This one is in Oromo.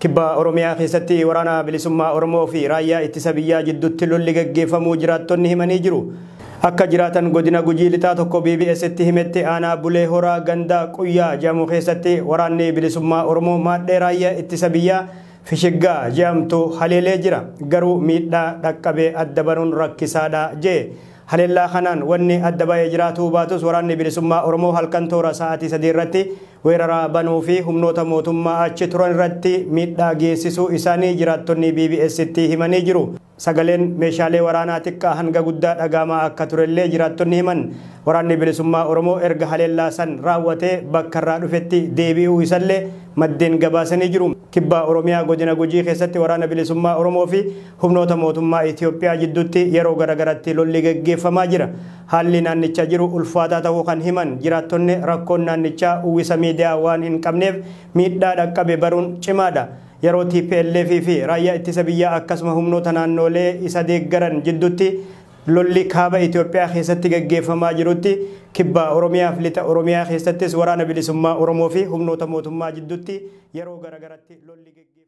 Kibba Oromiyaa keessatti waraana bilisummaa Oromoo fi raayyaa ittisa biyyaa jidduutti lolli gaggeeffamuu jiraattonni himanii jiru. Akka jiraatan godina Gujii Lixaa tokko BBS'tti himetti aanaa Bulee Horaa ganda Quyyaa jedhamu keessatti waraanni bilisummaa Oromoo maadhee raayyaa ittisa biyyaa Fishiggaa jedhamtu haleelee jira. Garuu miidhaa dhaqqabee adda banuun rakkisaadha jee. Haleellaa kanaan wanni adda ba'ee jiraatuu baatus waraanni bilisummaa Oromoo halkan toora sa'aatii 3 irratti weerara banuu fi humnoota mootummaa achi turan irratti miidhaa geessisuu isaanii jiraattonni BBS'tti himanii jiru. Sagaleen meeshaalee waraanaa xiqqaa hanga guddaa dhagahamaa akka turellee jiraattonni himan. Waraanni bilisummaa Oromoo erga haleellaa san raawwatee bakka irraa dhufetti deebi'uu isallee maddeen gabaasanii jiru. Kibba Oromiyaa godina Gujii keessatti waraana bilisummaa Oromoo fi humnoota mootummaa Itoophiyaa jidduutti yeroo garagaratti lolli gaggeeffamaa jira. Haalli naannichaa jiru ulfaataa ta'uu kan himan jiraattonni rakkoon naannichaa uwwisa miidiyaa waan hin qabneef miidhaa dhaqqabe baruun cimaadha. Yeroo TPLF fi raayyaa ittisa biyyaa akkasuma humnoota naannolee isa deeggaran jidduutti lolli kaaba Itoophiyaa keessatti gaggeeffamaa jirutti kibba Oromiyaa fi lixa Oromiyaa keessattis waraana bilisummaa Oromoo fi humnoota mootummaa jidduutti yeroo garagaratti lolli gaggeeffamaa